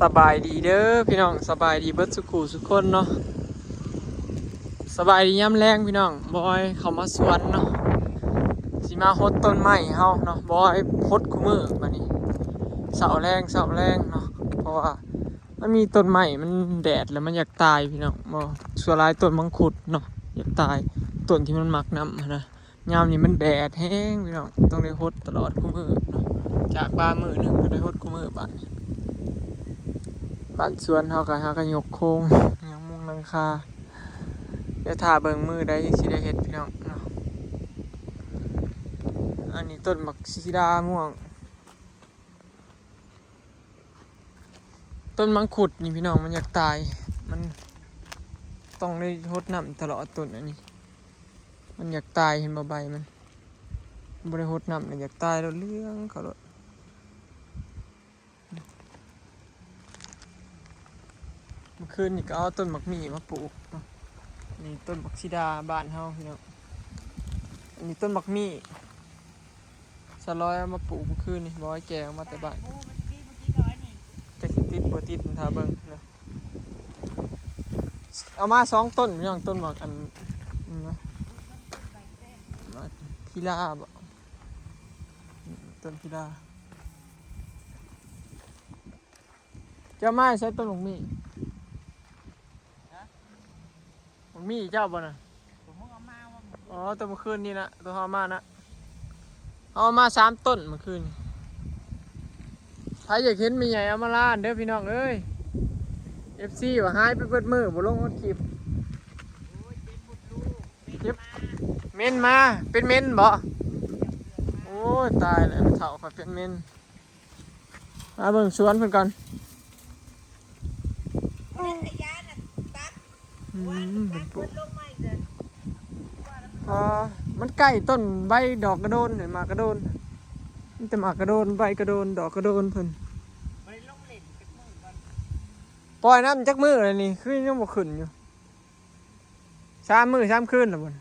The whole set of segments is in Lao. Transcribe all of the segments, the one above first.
ສະບາຍດີເດີພີ່ນ້ອງ ສະບາຍດີເບິດສູ່ຄູ່ສູ່ຄົນເນາະ. ສະບາຍດີຍາມແລງພີ່ນ້ອງ ບອຍເຂົ້າມາສວນເນາະ ຊິມາຫົດຕົ້ນໄມ້ເຮົາເນາະ. ບອຍຫົດຄູ່ມື້ບັດນີ້ ເຊົ້າແລງ ເຊົ້າແລງເນາະ ເພາະວ່າ ມັນມີຕົ້ນໄມ້ ມັນແດດແລ້ວມັນຢາກຕາຍພີ່ນ້ອງ. ບໍ່ ສ່ວນຫຼາຍຕົ້ນມັງຄຸດເນາະ ຢາກຕາຍ ຕົ້ນທີ່ມັນມັກນ້ຳຫັ້ນນະ. ຍາມນີ້ມັນແດດແຮງພີ່ນ້ອງ ຕ້ອງໄດ້ຫົດຕະຫຼອດຄູ່ມື້ເນາະ. ຈາກບ້ານມື້ໜຶ່ງກໍໄດ້ຫົດຄູ່ມື້ບາດນີ້. ບ້ານສວນເຮົາກໍຫາກໍຍົກໂຄງ ຍັງມຸງຫຼັງຄາ ດຽວຖ້າເບິ່ງມື້ໃດຊິໄດ້ເຮັດພີ່ນ້ອງເນາະ. ອັນນີ້ຕົ້ນບັກສີດາມ່ວງ ຕົ້ນມັງຄຸດນີ້ພີ່ນ້ອງ ມັນຢາກຕາຍ ມັນຕ້ອງໄດ້ຫົດນ້ຳຕະຫຼອດ. ຕົ້ນອັນນີ້ມັນຢາກຕາຍ ເຫັນບໍ່ໃບມັນ ບໍ່ໄດ້ຫົດນ້ຳ ມັນຢາກຕາຍແລ້ວ ເຫຼືອງເຂົ້າໂລດ. ເມື່ອຄືນນີ້ກໍເອົາຕົ້ນໝາກໝີ່ມາປູກເນາະ. ນີ້ຕົ້ນບັກສີດາບ້ານເຮົາພີ່ນ້ອງ ອັນນີ້ຕົ້ນໝາກໝີ່ ສາວລອຍເອົາມາປູກເມື່ອຄືນນີ້ ບອຍແກ່ອອກມາແຕ່ບ້ານ. ຈັກຊິຕິດບໍ່ຕິດ ຖ້າເບິ່ງເນາະ. ເອົາມາສອງຕົ້ນພີ່ນ້ອງ ຕົ້ນໝາກອັນ ອັນນະ ໝາກພິລາບໍ ຕົ້ນພິລາ. ເຈົ້າມາໃສ່ຕົ້ນໝາກໝີ່ ໝາກໝີ່ເຈົ້າບໍ່ນະ? ອໍ ຕົວເມື່ອຄືນນີ້ນະ ຕົວເຮົາເອົາມານະ ເຮົາເອົາມາສາມຕົ້ນເມື່ອຄືນນີ້. ໃຜຢາກເຫັນແມ່ໃຫຍ່ອຳມາລາເດີພີ່ນ້ອງເອີຍ ເອັຟຊີ ວ່າຫາຍໄປເບິດມື້ ບໍ່ລົງຮອດຄລິບ. ເຈັບ ເມັນມາ ເປັນເມັນບໍ່? ໂອ້ຍ ຕາຍແລ້ວ ເຖົ້າຂ້ອຍເປັນເມັນ. ມາເບິ່ງສວນເພິ່ນກ່ອນ. ອືມ ເພິ່ນປູກ ເອີ ມັນໃກ້ຕົ້ນໃບດອກກະໂດນ ໝາກກະໂດນ ມີແຕ່ໝາກກະໂດນ ໃບກະໂດນ ດອກກະໂດນເພິ່ນ. ປ່ອຍນ້ຳຈັກມື້ແລ້ວນີ້ ຄືຍັງບໍ່ຂຶ້ນຢູ່? ສາມມື້ສາມຄືນແລ້ວບໍ່?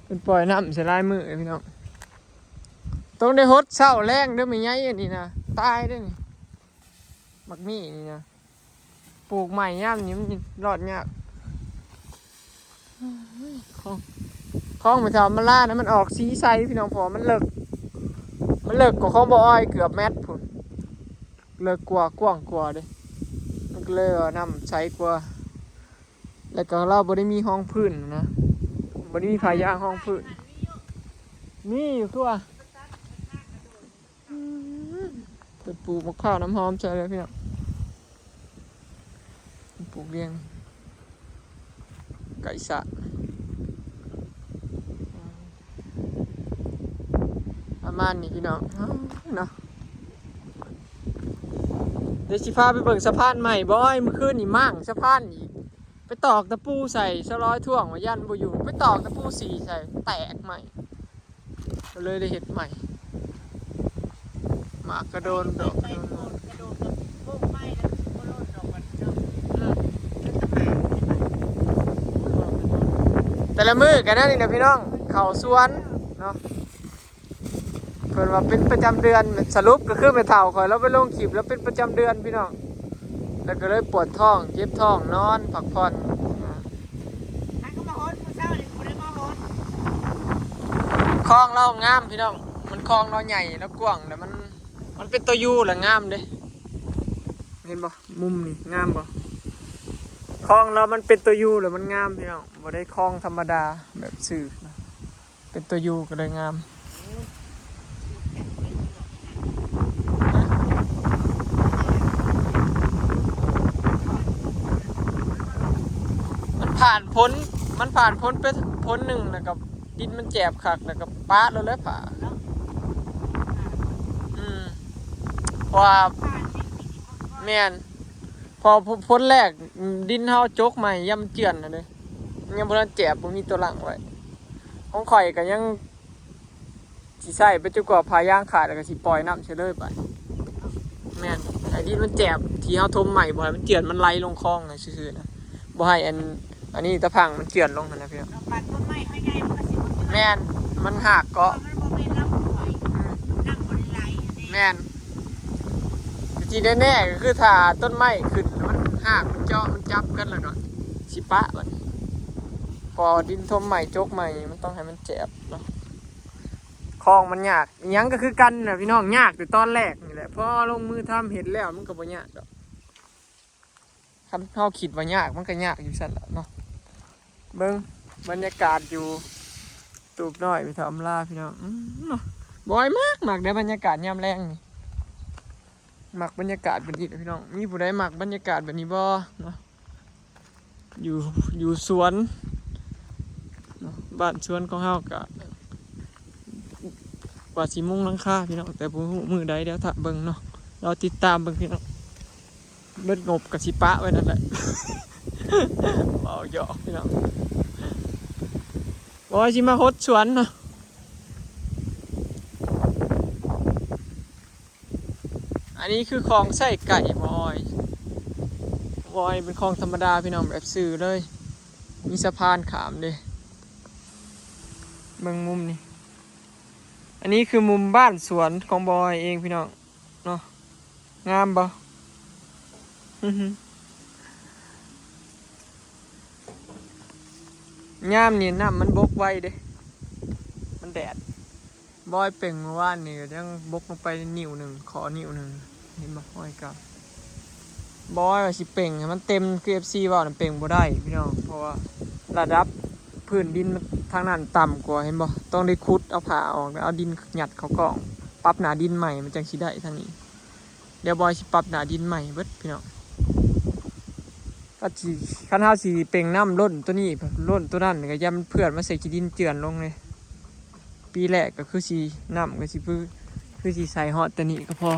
ເພິ່ນປ່ອຍນ້ຳໃສ່ຫຼາຍມື້ເດ້ພີ່ນ້ອງ. ຕ້ອງໄດ້ຫົດເຊົ້າແລງເດີແມ່ໃຫຍ່ ອັນນີ້ນະ ຕາຍເດ້ນີ້. ໝາກໝີ່ນີ້ນະ ປູກໃໝ່ຍາມນີ້ມັນລອດຍາກ. ຂອງ ຂອງແມ່ເຖົ້າມາລານະ ມັນອອກສີໃສພີ່ນ້ອງ ເພາະວ່າມັນເລິກ ມັນເລິກກວ່າຂອງບໍ່ອອຍເກືອບແມັດພຸ້ນ ເລິກກວ່າ ກວ້າງກວ່າເດ້ ມັນກໍເລີຍວ່ານ້ຳໃສກວ່າ. ແລ້ວກໍລາວບໍ່ໄດ້ມີຮອງພື້ນນະ ບໍ່ໄດ້ມີຜ້າຢາງຮອງພື້ນ. ມີຢູ່ຄືວ່າ ອືມ ເພິ່ນປູກໝາກພ້າວນ້ຳຫອມໃສ່ແລ້ວພີ່ນ້ອງ ເພິ່ນປູກລຽງໃກ້ສະ ປະມານນີ້ພີ່ນ້ອງເນາະ. ດຽວຊິພາໄປເບິ່ງສະພານໃໝ່. ບອຍ ມື້ຄືນນີ້ມ້າງສະພານອີກ ໄປຕອກຕະປູໃສ່ ສະລອຍທ້ວງວ່າຢ້ານບໍ່ຢູ່ ໄປຕອກຕະປູສີໃສ່ ແຕກໃໝ່ ກໍເລີຍໄດ້ເຮັດໃໝ່. ໝາກກະໂດນ ດອກກະໂດນ ອືມ ແຕ່ລະມື້ກໍແນວນີ້ນະພີ່ນ້ອງ ເຂົ້າສວນເນາະ. ເພິ່ນວ່າເປັນປະຈຳເດືອນ ສະຫຼຸບກໍຄືແມ່ເຖົ້າຂ້ອຍລາວໄປລົງຄລິບແລ້ວເປັນປະຈຳເດືອນພີ່ນ້ອງ ແລ້ວກໍເລີຍປວດທ້ອງ ເຈັບທ້ອງ ນອນພັກຜ່ອນ. ຄອງລາວງາມພີ່ນ້ອງ ມັນຄອງລາວໃຫຍ່ ລາວກວ້າງ ແລ້ວມັນ ມັນເປັນຕົວຢູ ແລ້ວງາມເດ້. ເຫັນບໍ່? ມຸມນີ້ງາມບໍ່? ຄອງລາວມັນເປັນຕົວຢູ ແລ້ວມັນງາມພີ່ນ້ອງ ບໍ່ໄດ້ຄອງທຳມະດາແບບຊື່ນະ. ເປັນຕົວຢູກໍເລີຍງາມ. ມັນຜ່ານພົ້ນ ມັນຜ່ານພົ້ນໄປພົ້ນໜຶ່ງ ແລ້ວກໍດິນມັນແຈບຄັກ ແລ້ວກໍປະໂລດແລ້ວຜ້າ. ອືມ ເພາະວ່າ ແມ່ນ ເພາະ ພົ້ນແລກ ດິນເຮົາຈົກໃໝ່ ຢ້ານມັນເຈື່ອນຫັ້ນເດ້. ຍັງບໍ່ທັນແຈບ ບໍ່ມີຕົວຫຼັງໄວ້. ຂອງຂ້ອຍກໍຍັງຊິໃຊ້ໄປຈົນກວ່າຜ້າຢາງຂາດ ແລ້ວກໍຊິປ່ອຍນ້ຳໃສ່ເລີຍບາດ. ແມ່ນ ໃຫ້ດິນມັນແຈບ ທີ່ເຮົາຖົມໃໝ່ ບໍ່ໃຫ້ມັນເຈື່ອນ ມັນໄຫຼລົງຄອງໃຫ້ຊື່ໆນະ ບໍ່ໃຫ້ອັນ ອັນນີ້ຕາພັງມັນເຈື່ອນລົງຫັ້ນນະພີ່ນ້ອງ. ແມ່ນ ມັນຮາກເກາະ ມັນບໍ່ແມ່ນລຳ ແມ່ນ ທີ່ແນ່ໆກໍຄືຖ້າຕົ້ນໄມ້ຂຶ້ນ ມັນຮາກມັນເຈາະມັນຈັບກັນ ແລ້ວກໍຊິປະບັດນີ້ ພໍດິນຖົມໃໝ່ຈົກໃໝ່ ມັນຕ້ອງໃຫ້ມັນແຈບເນາະ. ຄອງມັນຍາກ ອີ່ຫຍັງກໍຄືກັນນະພີ່ນ້ອງ ຍາກແຕ່ຕອນແລກນີ້ແຫຼະ ພໍລົງມືທຳເຮັດແລ້ວມັນກໍບໍ່ຍາກດອກ. ຄັນເຮົາຄິດວ່າຍາກ ມັນກໍຍາກຢູ່ຊັ້ນແຫຼະເນາະ. ເບິ່ງບັນຍາກາດຢູ່ຕູບນ້ອຍໄປທຳລາພີ່ນ້ອງ ອືມເນາະ. ບອຍມັກ ມັກໄດ໋ບັນຍາກາດຍາມແລງນີ້ ມັກບັນຍາກາດແບບນີ້ແຫຼະພີ່ນ້ອງ. ມີຜູ້ໃດມັກບັນຍາກາດແບບນີ້ບໍ່ເນາະ? ຢູ່ ຢູ່ສວນເນາະ ບ້ານສວນຂອງເຮົາກະວ່າຊິມຸງຫຼັງຄາພີ່ນ້ອງ ແຕ່ບໍ່ຮູ້ມື້ໃດ ດຽວຖ້າເບິ່ງເນາະ ລໍຕິດຕາມເບິ່ງພີ່ນ້ອງ. ເບິດງົບກໍຊິປະໄວ້ນັ້ນແຫຼະ ເວົ້າຫຍອກພີ່ນ້ອງ. ບອຍຊິມາຫົດສວນເນາະ. ອັນນີ້ຄືຄອງໃຊ້ໄກ່ ບອຍ ບອຍເປັນຄອງທຳມະດາພີ່ນ້ອງ ແບບຊື່ເລີຍ ມີສະພານຂ້າມເດ້. ເບິ່ງມຸມນີ້ ອັນນີ້ຄືມຸມບ້ານສວນຂອງບອຍເອງພີ່ນ້ອງເນາະ. ງາມບໍ່? ຍາມນີ້ນ້ຳມັນບົກໄວເດ້ ມັນແດດ. ບອຍເປັ່ງມື້ວານນີ້ກໍຍັງບົກລົງໄປນິ້ວໜຶ່ງ ຂໍນິ້ວໜຶ່ງ ເຫັນບໍ່? ຮອຍກາວ ບອຍວ່າຊິເປັ່ງໃຫ້ມັນເຕັມ ຄືເອັຟຊີເວົ້ານັ້ນ ເປັ່ງບໍ່ໄດ້ພີ່ນ້ອງ ເພາະວ່າລະດັບພື້ນດິນທາງນັ້ນຕ່ຳກວ່າ ເຫັນບໍ່? ຕ້ອງໄດ້ຂຸດເອົາຜາອອກ ແລ້ວເອົາດິນຍັດເຂົ້າກ້ອງ ປັບໜ້າດິນໃໝ່ ມັນຈັ່ງຊິໄດ້ທາງນີ້. ດຽວບອຍຊິປັບໜ້າດິນໃໝ່ເບິດພີ່ນ້ອງ. ຄັນຊິ ຄັນເຮົາຊິເປັ່ງນ້ຳລົ້ນໂຕນີ້ ລົ້ນໂຕນັ້ນ ກໍຢ້ານມັນເພື່ອນມາໃສ່ຂີ້ດິນເຈື່ອນລົງເດ້. ປີແລກກໍຄືຊິ ນ້ຳກໍຊິ ຄືຊິໃສ່ຮອດໂຕນີ້ກໍພໍ.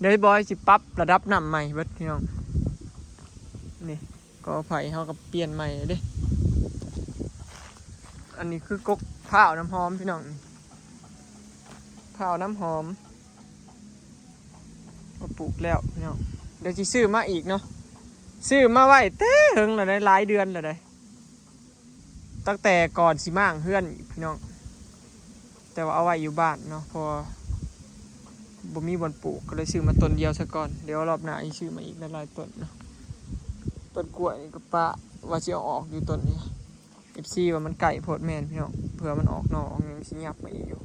ດຽວບອຍຊິປັບລະດັບນ້ຳໃໝ່ເບິດພີ່ນ້ອງ. ນີ້ ກໍໄຜ່ເຮົາກໍປ່ຽນໃໝ່ເດ້. ອັນນີ້ຄືກົກພ້າວນ້ຳຫອມພີ່ນ້ອງ ພ້າວນ້ຳຫອມ ມາປູກແລ້ວພີ່ນ້ອງ. ດຽວຊິຊື້ມາອີກເນາະ ຊື້ມາໄວ້ແຕ່ເຫິງແລ້ວໃດ໋ ຫຼາຍເດືອນແລ້ວໃດ໋ ຕັ້ງແຕ່ກ່ອນຊິມ້າງເຮືອນອີກພີ່ນ້ອງ. ແຕ່ວ່າເອົາໄວ້ຢູ່ບ້ານເນາະ ເພາະວ່າບໍ່ມີບ່ອນປູກ ກໍເລີຍຊື້ມາຕົ້ນດຽວຊະກ່ອນ. ດຽວລອບໜ້າຊິຊື້ມາອີກຫຼາຍໆຕົ້ນເນາະ. ຕົ້ນກ້ວຍນີ້ກໍປະວ່າຊິເອົາອອກຢູ່ຕົ້ນນີ້ ເອັຟຊີວ່າມັນໃກ້ໂພດ. ແມ່ນພີ່ນ້ອງ ເພື່ອມັນອອກໜໍ່ອອກຫຍັງ ຊິຫຍັບມາອີກຢູ່.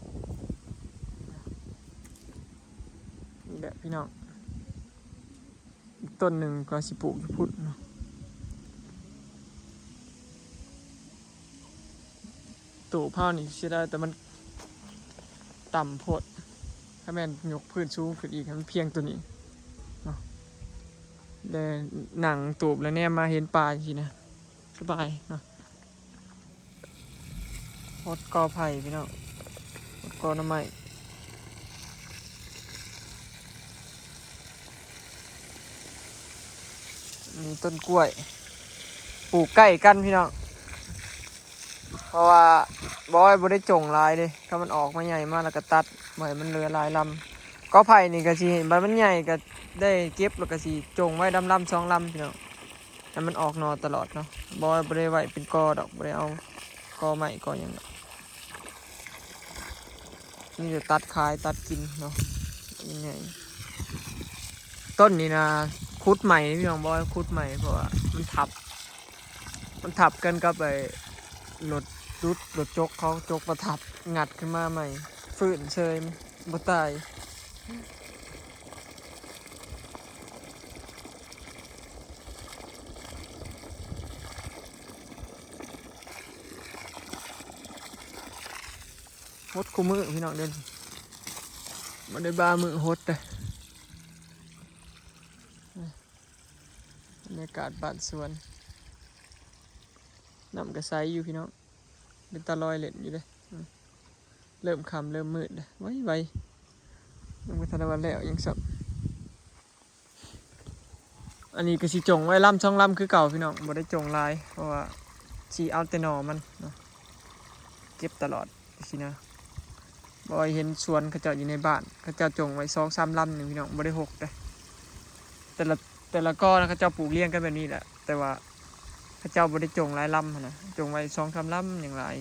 ນີ້ແຫຼະພີ່ນ້ອງ ອີກຕົ້ນໜຶ່ງກໍຊິປູກຢູ່ພຸ້ນເນາະ. ໂຕເຮົານີ້ເສຍດາຍແຕ່ມັນຕ່ຳໂພດ ຖ້າແມ່ນຍົກພື້ນສູງຂຶ້ນອີກໃຫ້ມັນພຽງໂຕນີ້ເນາະ ແລະ ນັ່ງຕູບແລ້ວແນມມາເຫັນປ່າຈັ່ງຊີ້ນະ ສະບາຍເນາະ. ຫົດກໍໄຜ່ພີ່ນ້ອງ ຫົດກໍໜໍ່ໄມ້. ນີ້ຕົ້ນກ້ວຍ ປູກໃກ້ກັນພີ່ນ້ອງ ເພາະວ່າບອຍບໍ່ໄດ້ຈົ່ງຫຼາຍເດ້. ຖ້າມັນອອກມາໃຫຍ່ມາແລ້ວກໍຕັດ ບໍ່ໃຫ້ມັນເຫຼືອຫຼາຍລຳ. ກໍໄຜ່ນີ້ກໍຊິເຫັນໃບມັນໃຫຍ່ ກໍໄດ້ເກັບ ແລ້ວກໍຊິຈົ່ງໄວ້ລຳໆສອງລຳພີ່ນ້ອງ ໃຫ້ມັນອອກໜໍ່ຕະຫຼອດເນາະ. ບໍ່ ບໍ່ໄດ້ໄວ້ເປັນກໍດອກ ບໍ່ໄດ້ເອົາກໍໄມ້ກໍຫຍັງດອກ ມີແຕ່ຕັດຂາຍຕັດກິນເນາະ. ໃຫຍ່ ຕົ້ນນີ້ນະ ຂຸດໃໝ່ພີ່ນ້ອງ ບໍ່ ຂຸດໃໝ່ ເພາະວ່າມັນທັບ ມັນທັບກັນກັບໄອ້ລົດດຸດ ລົດຈົກເຂົາ ຈົກມາທັບ ງັດຂຶ້ນມາໃໝ່ ຟື້ນເຊີຍ ບໍ່ຕາຍ. ຫົດຄູ່ມື້ພີ່ນ້ອງ ດຽວນີ້ບໍ່ໄດ້ບາມື້ຫົດເດ້. ບັນຍາກາດບ້ານສວນ ນ້ຳກໍໃສຢູ່ພີ່ນ້ອງ ເປັນຕາລອຍເຫຼັ້ນຢູ່ເດ້. ເລີ່ມຄ່ຳເລີ່ມມືດແລ້ວ ໄວໆ ຍັງບໍ່ທັນໄດ້ວ່າແລ້ວຫຍັງຊ້ຳ. ອັນນີ້ກໍຊິຈົ່ງໄວ້ລຳສອງລຳຄືເກົ່າພີ່ນ້ອງ ບໍ່ໄດ້ຈົ່ງຫຼາຍ ເພາະວ່າຊິເອົາແຕ່ໜໍ່ມັນເນາະ ເກັບຕະຫຼອດຊີ້ນະ. ບໍ່ ເຫັນສວນເຂົາເຈົ້າຢູ່ໃນບ້ານ ເຂົາເຈົ້າຈົ່ງໄວ້ສອງສາມລຳໜຶ່ງພີ່ນ້ອງ ບໍ່ໄດ້ຫົກເດ້. ແຕ່ລະ ແຕ່ລະກໍນະ ເຂົາເຈົ້າປູກລຽງກັນແບບນີ້ແຫຼະ ແຕ່ວ່າເຂົາເຈົ້າບໍ່ໄດ້ຈົ່ງຫຼາຍລຳຫັ້ນນະ ຈົ່ງໄວ້ສອງສາມລຳຫຍັງຫຼາຍ.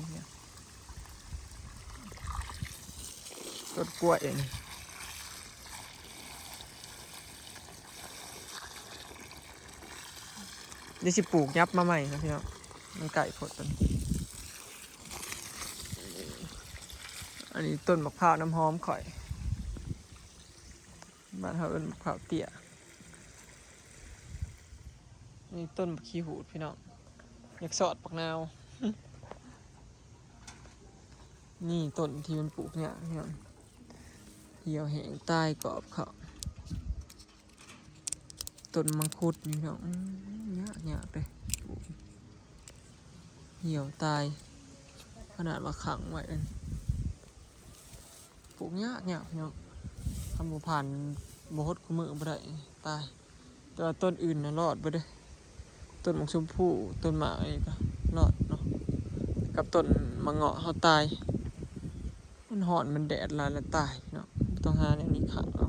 ຕົ້ນກ້ວຍອັນນີ້ เดี๋ยวสิปลูกยับมาใหม่นะพี่น้อง มันใกล้โพดต้น อันนี้ต้นมะพร้าวน้ำหอมข่อย บ้านเฮาเอิ้นมะพร้าวเตี้ย นี่ต้นบักขี้หูดพี่น้อง อยากสอดบักนาว นี่ต้นที่มันปลูกเนี่ยพี่น้อง เหี่ยวแห้งตายกอบเขา ต้นมังคุดนี่พี่น้อง อื้อ ยากๆ เด้ ปลูก เหี่ยวตาย ขนาดว่าขังไว้นั่น ปลูกยากๆ พี่น้อง คันบ่ผ่าน บ่ฮดคู่มื้อบ่ได้ ตาย แต่ว่าต้นอื่นน่ะรอดเบิดเด้ ต้นหมากชมพู่ ต้นหมากอันนี้ก็รอดเนาะ กับต้นหมากเงาะเฮาตาย มันร้อนมันแดดหลายแล้วตายเนาะ ต้องหาแนวนี้ขังเอา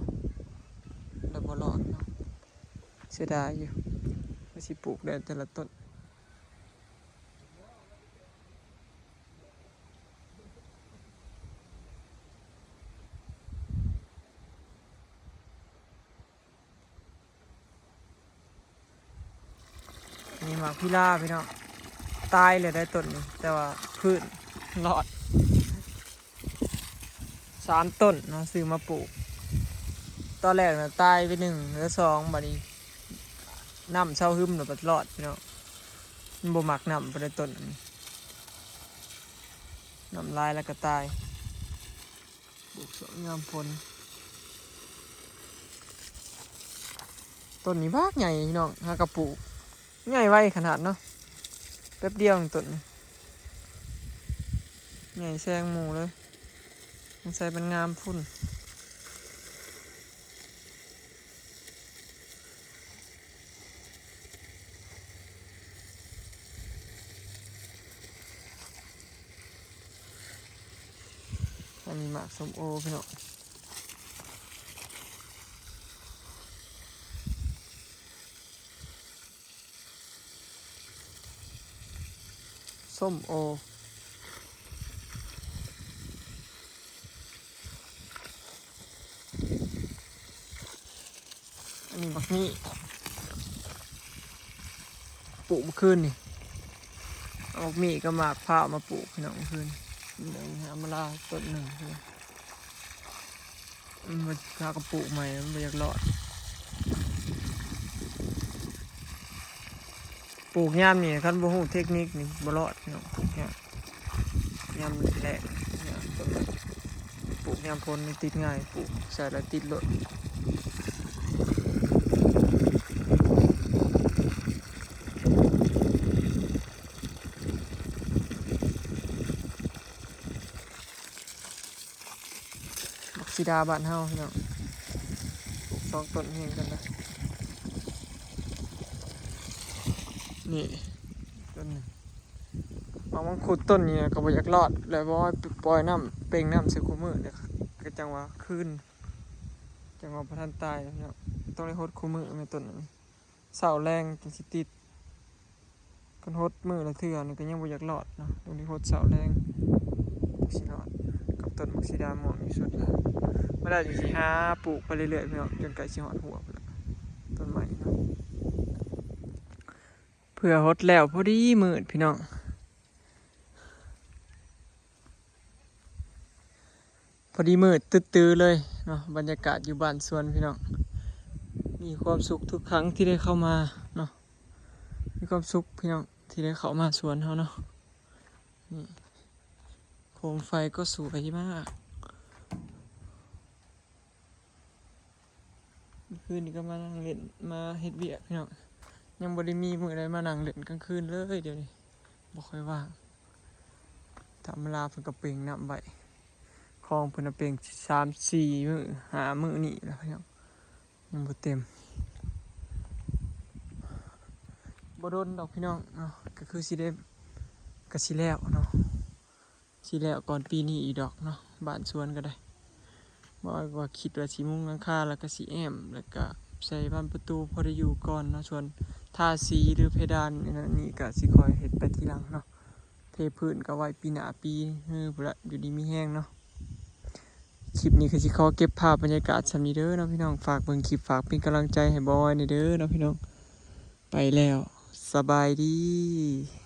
แล้วบ่รอดเนาะ เสียดายอยู่ ว่าสิปลูกได้แต่ละต้น นี่หมากพิลาพี่น้อง ตายเลยได้ต้นนี้ แต่ว่าพื้นรอด สามต้นเนาะ ซื้อมาปลูก ตอนแรกน่ะตายไปหนึ่ง เหลือสอง บัดนี้น้ำเซาหึมแล้วบัดรอดพี่น้อง มันบ่มักน้ำปานใดต้นนี้ น้ำหลายแล้วก็ตาย ปลูกช่วงยามฝน ต้นนี้บักใหญ่พี่น้อง หากะปลูก ใหญ่ไวขนาดเนาะ แป๊บเดียวต้นนี้ ใหญ่แซงหมู่เลย สงสัยมันงามพุ้น อันนี้หมากส้มโอพี่น้อง ส้มโอ อันนี้บักมี่ ปลูกเมื่อคืนนี่ เอาบักมี่กับหมากพร้าวมาปลูกพี่น้อง เมื่อคืน เดี๋ยวหามาลาต้นหนึ่ง มันหากะปลูกใหม่ มันบ่อยากรอด ปลูกยามนี้คันบ่ฮู้เทคนิคนี่บ่รอดพี่น้อง ปลูกยาม ยามแล้ง ยามต้นไม้ ปลูกยามฝนนี่ติดง่าย ปลูกใส่แล้วติดโลด บักสีดาบ้านเฮาพี่น้อง ปลูกสองต้นเฮียงกันนะ นี่ต้นหนึ่ง หมากมังคุดต้นนี้ก็บ่อยากรอด แล้วบ่ปล่อยน้ำ เป่งน้ำใส่คู่มื้อเนี่ย ก็จั่งว่าคืน จั่งว่าบ่ทันตายพี่น้อง ต้องได้ฮดคู่มื้อแม่ต้นนี้ เช้าแลงจั่งสิติด คันฮดมื้อละเทื่อนี่ก็ยังบ่อยากรอดเนาะ ต้องได้ฮดเช้าแลงจั่งสิรอด กับต้นบักสีดาม่วงอยู่สุดละ มาได้จั่งสิหาปลูกไปเรื่อยๆพี่น้อง จนใกล้สิฮอดหัวพุ้นละ ต้นไม้เนาะ เพื่อฮดแล้วพอดีมืดพี่น้อง พอดีมืดตึ๊ดๆเลยเนาะ บรรยากาศอยู่บ้านสวนพี่น้อง มีความสุขทุกครั้งที่ได้เข้ามาเนาะ มีความสุขพี่น้องที่ได้เข้ามาสวนเฮาเนาะ นี่ โคมไฟก็สวยมาก คืนนี้ก็มานั่งเล่น มาเฮ็ดเวียกพี่น้อง ยังบ่ได้มีมื้อใดมานั่งเล่นกลางคืนเลย เดี๋ยวนี้บ่ค่อยว่าง ธรรมดาเพิ่นก็เป่งน้ำไว้ ของเพิ่นน่ะเป่งสามสี่มื้อ ห้ามื้อนี่แหละพี่น้อง ยังบ่เต็ม บ่โดนดอกพี่น้องเนาะ ก็คือสิได้ ก็สิแล้วเนาะ สิแล้วก่อนปีนี้อีกดอกเนาะ บ้านสวนก็ได้ บ่ว่าคิดว่าสิมุงหลังคา แล้วก็สิแอ้ม แล้วก็ใส่บานประตูพอได้อยู่ก่อนเนาะ ส่วนทาสีหรือเพดานอันนั้นนี่ก็สิค่อยเฮ็ดไปทีหลังเนาะ เทพื้นก็ไว้ปีหน้าปีฮือพุ้นละ อยู่ดีมีแฮงเนาะ คลิปนี้ก็สิขอเก็บภาพบรรยากาศส่ำนี้เด้อเนาะพี่น้อง ฝากเบิ่งคลิป ฝากเป็นกำลังใจให้บอยแหน่เด้อเนาะพี่น้อง ไปแล้ว ສະບາຍດີ.